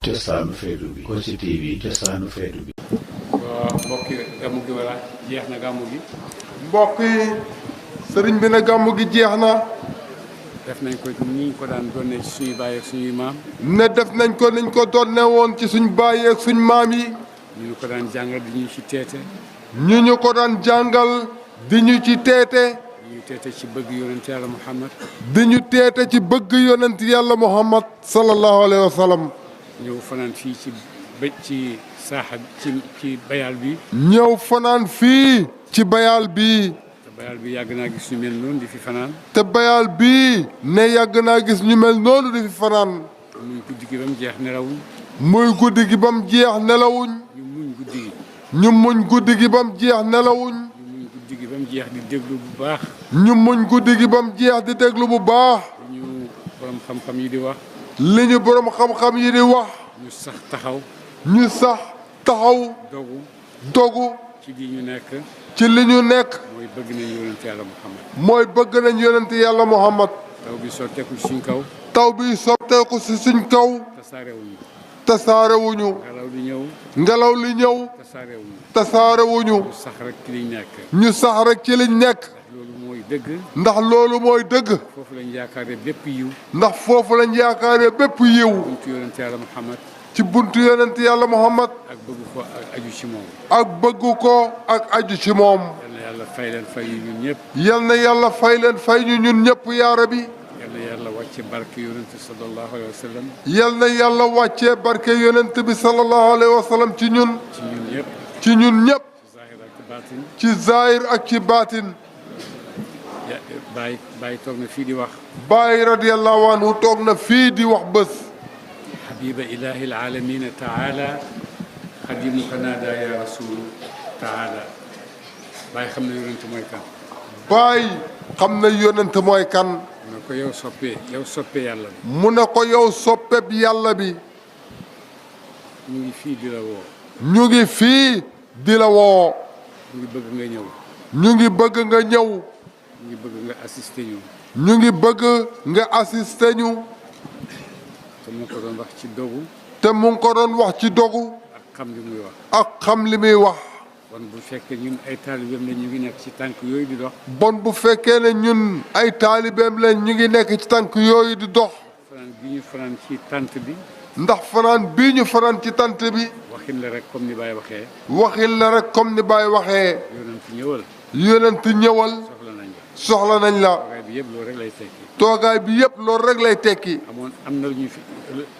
cosaanu feetu bi Kossy TV cosaanu feetu bi. waaw mbokk yi gàmmu gi wala jeex na gàmmu gi. mbokk yi sëriñ bi ne gàmmu gi jeex na. def nañ ko ni ñu ko daan doonee ci suñuy baay ak suñuy maam. ne def nañ ko niñ ko doonee woon ci suñ baay ak suñ maam yi. ñu ko daan jàngal di ñu ci teete. ñu ko daan jàngal di ñu ci teete. di ñu teete ci bëgg yonent yàlla Muhammad. di ñu teete ci bëgg yonent yàlla Muhammad sallallahu alayhi wa sallam. ñëw fanaan fii ci saaxa ci bayal bi. ñëw fanaan fii ci bayal bi. te bayal bi yàgg naa gis ñu mel noonu di fi fanaan. te bayal bii ne yàgg naa gis ñu mel noonu di fi fanaan. muy guddi gi ba mu jeex nelawuñ. muy guddi gi ba mu jeex nelawuñ. ñu muñ guddi gi. ñu muñ guddi gi ba mu jeex nelawuñ. ñu muñ guddi gi ba mu jeex di déglu bu baax. ñu muñ guddi gi ba mu jeex di déglu bu baax. ñu borom xam-xam yi di wax. li ñu borom xam-xam yi di wax. ñu sax taxaw. ñu sax taxaw. dogu. ci li ñu nekk. ci li ñu nekk. mooy bëgg nañ yonent yàlla Muhammad. mooy bëgg nañ yonent yàlla Muhammad. taw bi sotteeku ci suñ kaw. taw bi sotteeku ci suñ kaw. tasaarewuñu. tasaarewuñu. ngelaw li ñëw. ngelaw li ñëw. tasaarewuñu. tasaarewuñu. ñu sax rek ci liñ nekk. ñu sax rek ci liñ nekk. loolu mooy dëgg. ndax loolu mooy dëgg. foofu lañ yaakaaree bépp yiw. ndax foofu lañ yaakaaree bépp yiw. buntu yonent yàlla Muhammad. ci buntu yonent yàlla Muhammad. ak bëgg ko ak aju ci moom. ak bëgg ko ak aju ci moom. yal na yàlla fay leen fay ñu ñun ñëpp. yal na yàlla fay leen fay ñu ñun ñëpp yaa Rabbi. yal na yàlla wàcce barke yonent sallallahu alayhi wa sallam. yal na yàlla wàccee barke yonent bi sallallahu alayhi wa sallam ci ñun. ci ñun ñëpp. ci ñun ñëpp. ci zahir ak ci baatin. ci zahir ak ci baatin. Baay toog na fii di wax. Baay radiyallahu anhu toog na fii di wax bés. حبيب إله العالمين تعالى خديمك نادى يا رسول تعالى باي خمنا يونت موي كان baay xam na yonent mooy kan. mu ne ko yow soppe yàlla bi. mu ne ko yow soppeb yàlla bi. ñu ngi fii di la woo. ñu ngi fii di la woo. ñu ngi bëgg nga ñëw. ñu ngi bëgg nga ñëw. ñu ngi bëgg nga assisté ñu. ñu ngi bëgg nga assisté ñu. te mu ko doon wax ci dogu. te mu ngi ko doon wax ci dogu. ak xam li muy wax. ak xam li muy wax. bon bu fekkee ñun ay taalibeem la ñu ngi nekk ci tànk yooyu di dox. bon bu fekkee ne ñun ay taalibeem lañ ñu ngi nekk ci tànk yooyu di dox. fanaan bi ñu fanaan ci tant bi. ndax fanaan bii ñu fanaan ci tant bi. waxin la rek comme ni Baye waxee. waxin la rek comme ni Baye waxee. yonent ñëwal. yonent ñëwal. soxla nañ la. soxla nañ la. toogaay bi yëpp loolu rek lay tekki. toogaay bi yëpp loolu rek lay tekki. am na lu ñu fi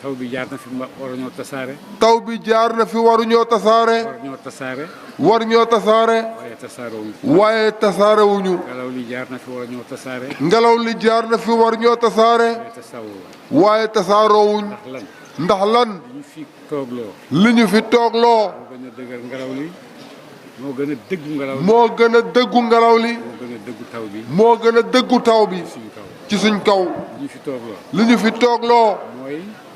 taw bi jaar na fi war ñoo tasaare. taw bi jaar na fi waruñoo tasaare. war ñoo tasaare. war ñoo tasaare. waaye tasaarewuñu. waaye tasaarewuñu. ngelaw li jaar na fi war ñoo tasaare. ngelaw li jaar na fi war ñoo tasaare. waaye tasaaroo. waaye tasaaroowuñ. ndax lan. ndax lan. li ñu fi toogloo. li ñu fi toogloo. moo gën a dëgër ngelaw li. moo gën a dëggu ngelaw li. moo gën a dëggu ngelaw li. moo gën a dëggu taw bi. moo gën a dëggu taw bi. suñu kaw. ci suñ kaw. li ñu fi toogloo. li ñu fi toogloo.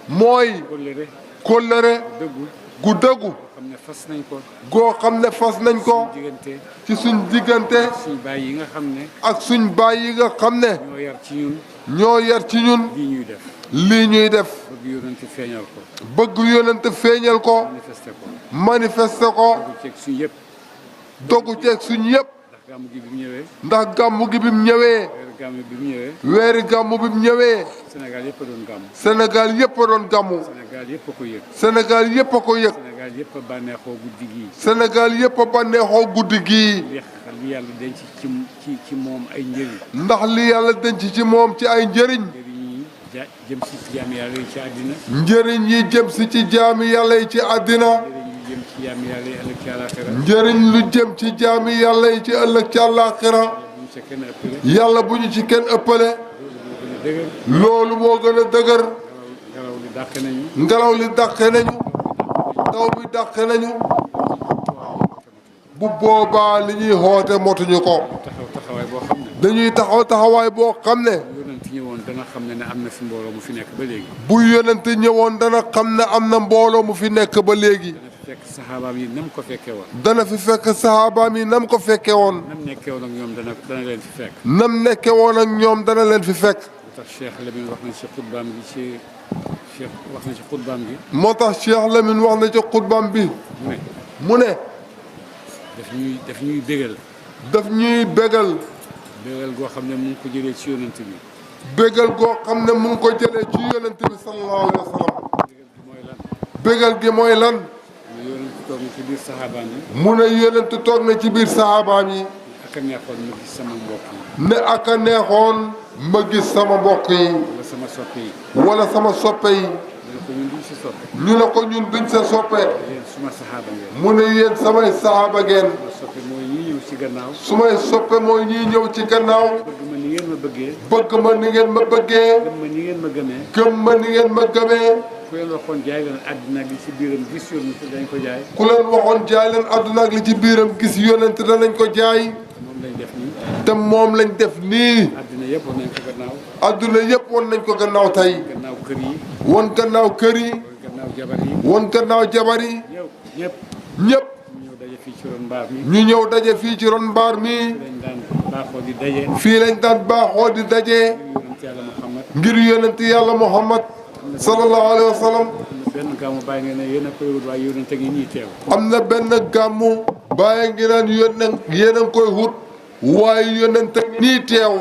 mooy. kóllëre. kóllëre. dëggu. gu dëggu. xam ne fas nañ ko. goo xam ne fas nañ ko. diggante. ci suñ diggante. suñ baay yi nga xam ne. ak suñ baay yi nga xam ne. ñoo yar ci ñun. ñoo yar ci ñun. lii ñuy def. lii ñuy def. bëgg yonent feeñal ko. bëgg yonent feeñal ko. manifesté ko. manifesté ko. dogu ceeg suñ yëpp. dogu ceeg suñ yëpp. ndax gàmmu gi bi mu ñëwee. ndax gàmmu gi bi mu ñëwee. weeru gàmmu bi mu ñëwee. weeri gàmmu bi mu ñëwee. Sénégal yëpp a doon gàmmu. Sénégal yëpp a doon gàmmu. Sénégal yëpp a ko yëg. Sénégal yëpp a ko yëg. Sénégal yëpp a bànneexoo guddi gii. Sénégal yëpp a bànneexoo guddi gii. li yàlla denc ci moom ay njëriñ. ndax li yàlla denc ci moom ci ay njëriñ. njëriñ yi jëm si ci jaami yàlla yi ci àddina. njëriñ yi jëm si ci jaami yàlla yi ci àddina. njëriñ yi jëm ci jaami yàlla yi ëllëg ci àllaaxira. njëriñ lu jëm ci jaami yàlla yi ci ëllëg ci àllaaxira. yàlla bu ñu ci kenn ëppale. loolu moo gën a dëgër. ngelaw li dàqe nañu. ngelaw li dàqe nañu. taw bi dàqe nañu. bu boobaa li ñuy xoote motuñu ko. taxawaay boo xam ne. dañuy taxaw taxawaay boo xam ne. yonent ñëwoon dana xam ne am na fi mbooloo mu fi nekk ba léegi. bu yonent ñëwoon dana xam ne am na mbooloo mu fi nekk ba léegi. dana fi fekk saxaabaam yi nam ko fekkee woon. dana fi fekk saxaabaam yi nam ko fekkee woon. nam nekkee woon ak ñoom dana leen fi fekk. nam nekkee woon ak ñoom dana leen fi fekk. lu tax Cheikh Lamine wax na ci xutbaam gi ci Cheikh wax na ci xutbaam bi. moo tax Cheikh Lamine wax na ci xutbaam bi. mu ne. daf ñuy bégal. daf ñuy bégal. bégal goo xam ne mu ngi ko jëlee ci yonent bi. bégal goo xam ne mu ngi ko jëlee ci yonent bi sallallahu alayhi wa sallam. bégal gi mooy lan. mu ne yonent toog na ci biir saxaabaam yi. mu ne yonent toog na ci biir saxaabaam yi. ak a neexoon ma gis sama mbokk yi. ne ak a neexoon ma gis sama mbokk yi. wala sama soppe yi. wala sama soppe yi. ñu ne ko ñun duñ sa soppe. ñu ne ko ñun duñ sa soppe. yéen suma saxaaba ngeen. mu ne yéen samay saxaaba ngeen. suma soppe mooy ñii ñëw ci gannaaw. sumay soppe mooy ñii ñëw ci gannaaw. bëgg ma ni ngeen ma bëggee. bëgg ma ni ngeen ma bëggee. gëm ma ni ngeen ma gëmee. gëm ma ni ngeen ma gëmee. ku leen waxoon jaay leen àddina ak li ci biiram gis yonent dañ ko jaay. ku leen waxoon jaay leen àdduna ak li ci biiram gis yonent danañ ko jaay. moom lañ def nii. te moom lañ def nii. àddina yëpp woon nañ ko gannaaw. àdduna yëpp won nañ ko gannaaw tey. gannaaw kër yi. won gannaaw kër yi. gannaaw jabar yi. won gannaaw jabar yi. ñëpp. ñëpp. ñu ñëw daje fii ci ron mbaar mi. ñu ñëw daje fii ci ron mbaar mi. lañ daan baaxoo di daje. fii lañ daan baaxoo di daje. ngir yonent yàlla Muhammad sallallahu alayhi wa sallam. benn gàmmu bàyyi ngeen ne yéen a koy wut waaye yonent a ngi nii teew. am na benn gàmmu bàyyi ngi naan yéen a ngi koy wut waaye yonent a ngi nii teew.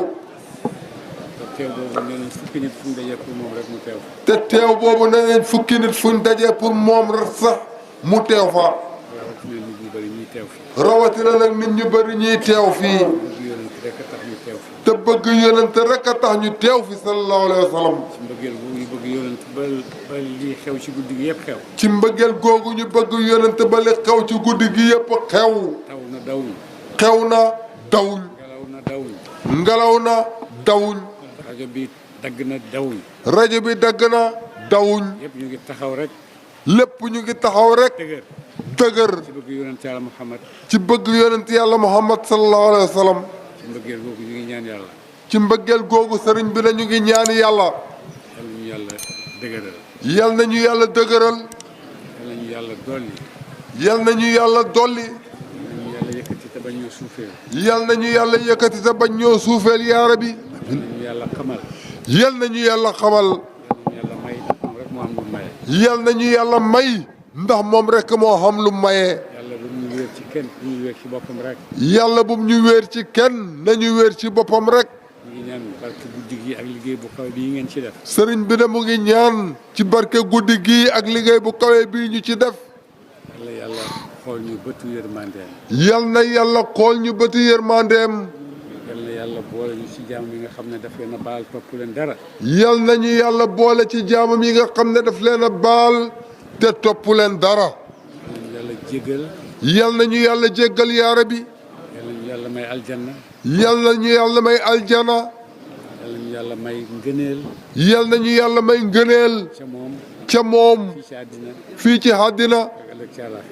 te teew boobu nee nañ fukki nit fu ñu dajee pour moom rek mu teew. te teew boobu nee nañ fukki nit fu ñu dajee pour moom rek sax mu teew fa. rawatina nit ñu bëri ñuy teew fii. rawatina nag nit ñu bëri ñuy teew fii. bëgg yonent rek a tax ñu teew fii. te bëgg yonent rek a tax ñu teew fi sallallahu alayhi wa sallam. ci mbëggeel boobu ñu bëgg yonent ba lii xew ci guddi gi yëpp xew. ci mbëggeel googu ñu bëgg yonent ba li xew ci guddi gi yëpp xew. taw na dawuñ. xew na dawuñ. ngelaw na dawuñ. ngelaw na dawuñ. rajo bi dagg na dawuñ. rajo bi dagg na dawuñ. yëpp ñu ngi taxaw rek. lépp ñu ngi taxaw rek. dëgër. dëgër. ci bëgg yonent yàlla Muhammad. ci bëgg yonent yàlla Muhammad sallallahu alayhi wa sallam. ci mbëggeel googu ñu ngi ñaan yàlla. ci mbëggeel googu sëriñ bi na ñu ngi ñaan yàlla. yal nañu yàlla dëgëral. yal nañu yàlla dëgëral. yal nañu yàlla dolli. yal nañu yàlla dolli. yal nañu yàlla yëkkati te bañ ñoo suufeel. yal nañu yàlla yëkkati te bañ ñoo suufeel yaa rabbi. yal nañu yàlla xamal. yal nañu yàlla xamal. yal nañu yàlla may ndax moom rek moo am lu mu maye. yal na ñu yàlla may ndax moom rek moo xam lu maye. yàlla bu mu ñu wéer ci kenn bu ñu wéer ci boppam rek. yàlla bu mu ñu wéer ci kenn nañu wéer ci boppam rek. ñu ngi ñaan barke guddi gi ak liggéey bu kaw bii ngeen ci def. sëriñ bi ne mu ngi ñaan ci barke guddi gii ak liggéey bu kawe bii ñu ci def. yàlla xool ñu bëtu yërmandeem. yal na yàlla xool ñu bëtu yërmandeem. yal na yàlla boole ñu ci jaam yi nga xam ne daf leen a baal topp leen dara. yal nañu yàlla boole ci jaamam yi nga xam ne daf leen a baal te topp leen dara. yal nañu yàlla jégal. yal nañu yàlla jéggal yaa rabbi. yal nañu yàlla may aljanna. yal nañu yàlla may aljana. yal nañu yàlla may ngëneel. yal nañu yàlla may ngëneel. ca moom. ca moom. fii ci àddina. fii ci àddina.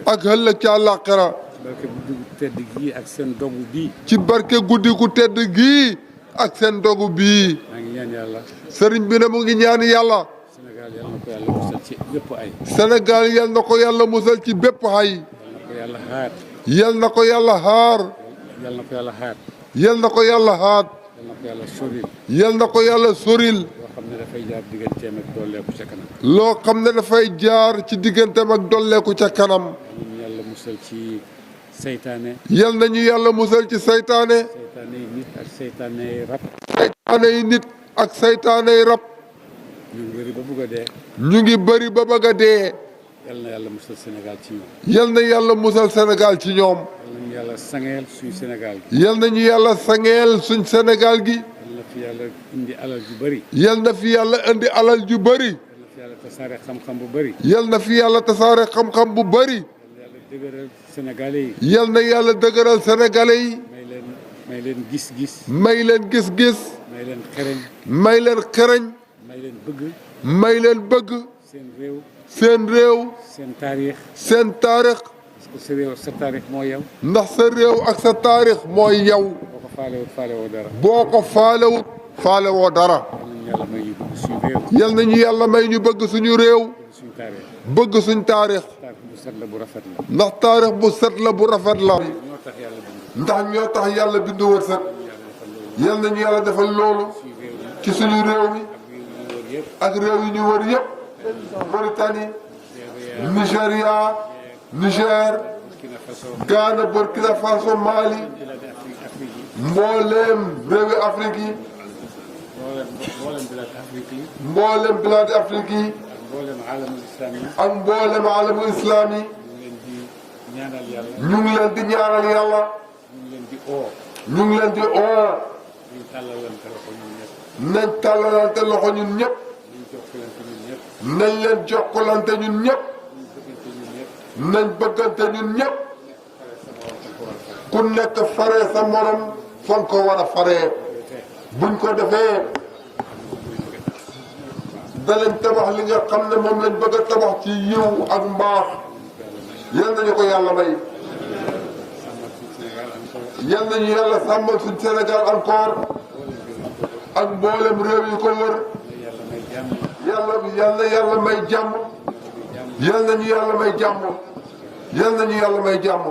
ak ëllëg ci àllaaxira. ci barke guddi gu tedd gii ak seen dogu bii. ci barke guddi gu tedd gii ak seen dogu bii. maa ngi ñaan yàlla. sëriñ bi ne mu ngi ñaan yàlla. Sénégal yal na ko yàlla musal ci bépp ay. Sénégal yal na ko yàlla musal ci bépp ay. yal na ko yàlla xaar. yal na ko yàlla xaar. yal na ko yàlla xaar. yal na ko yàlla xaar. yal na ko yàlla soril. yal na ko yàlla soril. loo xam ne dafay jaar digganteem ak dolleeku ca kanam. loo xam ne dafay jaar ci digganteem ak dolleeku ca kanam. yàlla musal ci seytaane. yal nañu yàlla musal ci seytaane. seytaane yi nit ak seytaane yi rab. seytaane yi nit ak seytaane yi rab. ñu ngi bëri ba bëgg a dee. ñu ngi bëri ba bëgg a dee. yal na yàlla musal Sénégal ci ñoom. yal na yàlla musal Sénégal ci ñoom. yal nañu yàlla sangeel suñu Sénégal gi. yal nañu yàlla sangeel suñ Sénégal gi. yal na fi yàlla indi alal ju bëri. yal na fi yàlla indi alal ju bëri. yal na fi yàlla tasaare xam-xam bu bëri. yal na fi yàlla tasaare xam-xam bu bëri. yal na yàlla dëgëral Sénégalais yi. yal na yàlla dëgëral Sénégalais yi. may leen gis-gis. may leen gis-gis. may leen xereñ. may leen xereñ. may leen bëgg. may leen bëgg. seen réew. seen réew. seen taarix. seen taarix. parce que sa réew sa taarix moo yow. ndax sa réew ak sa taarix mooy yow. boo ko faalewut faalewoo dara. boo ko faalewut faalewoo dara. yal nañu yàlla may ñu bëgg suñu réew. yal nañu yàlla may ñu bëgg suñu réew. suñu taarix. bëgg suñ taarix. taarix bu set la bu rafet la. ndax taarix bu set la bu rafet la. ñoo tax yàlla bind. ndax ñoo tax yàlla bindu wërsëg. yal nañu yàlla defal loolu. ci suñu réew mi. ak réew yi ñu wër yëpp. Mauritanie Nigéria Niger Ghana Burkina Faso Mali mbooleem réewi Afrique yi mbooleem bilaadi Afrique yi ak mbooleem alamul islam yi ñu ngi leen di ñaanal yàlla ñu ngi leen di oo nañ tàllalante loxo ñun ñëpp nañ leen jokkalante ñun ñëpp nañ bëggante ñun ñëpp ku nekk faree sa morom fan ko war a faree buñ ko defee danañ tabax li nga xam ne moom lañ bëgg a tabax ci yiw ak mbaax yal nañu ko yàlla may yal nañu yàlla sàmmal suñ Sénégal encore ak mboolem réew yi ko wër yàlla may jàmm yal nañu yàlla may jàmm yal nañu yàlla may jàmm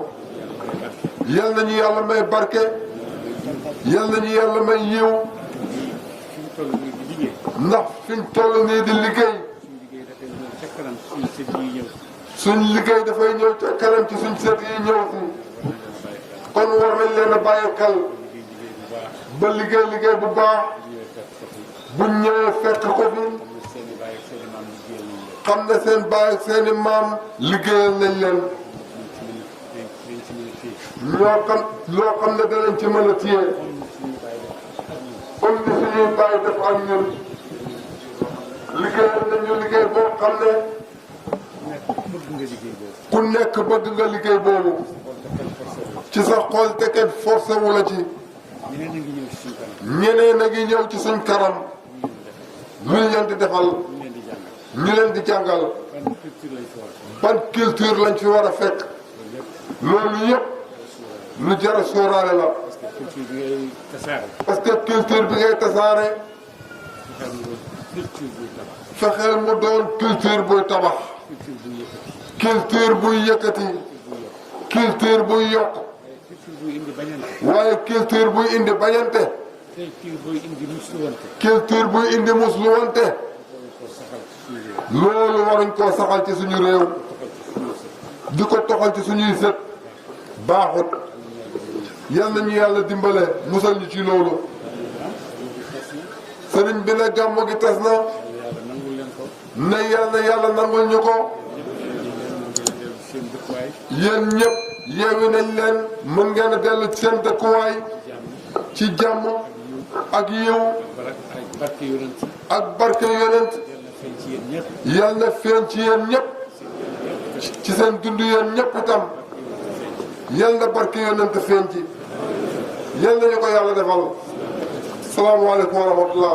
yal nañu yàlla may barke yal nañu yàlla may yiw ndax fiñ toll nii di liggéey suñ liggéey dafay ñëw ca kanam ci suñ set yi ñëw si kon war nañ leen a bàyyi xel ba liggéey bu baax buñ ñëwee fekk ko fi xam ne seen baay ak seeni maam liggéeyal nañ leen loo xam ne danañ ci mën a téye comme ni suñuy baay def ak ñun liggéeyal nañu liggéey boo xam ne ku nekk bëgg nga liggéey boobu ci sa xol te kenn forcé wu la ci ñeneen a ngi ñëw ci suñ kanam luñ leen di defal ñu leen di jàngal ban culture lañ fi war a fekk loolu yëpp lu jar a sóoraale la parce que culture bi ngay tasaare fexeel mu doon culture buy tabax culture buy yëkkati culture buy yokk waaye culture buy indi bañante culture buy indi musluwante loolu waruñ koo saxal ci suñu réew di ko toxal ci suñuy sët baaxut yal nañu yàlla dimbale musal ñu ci loolu sëriñ bi ne gàmmu gi tas na ne yàlla nangul ñu ko yéen ñëpp yeewi nañ leen mën ngeen a dellu ci seen dëkkuwaay ci jàmm ak yiw ak barke yonent yal na feeñ ci yéen ñëpp ci seen dund yéen ñëpp itam yal na barke yonent feeñ ci yal nañu ko yàlla defal salaamaaleykum wa rahmatullah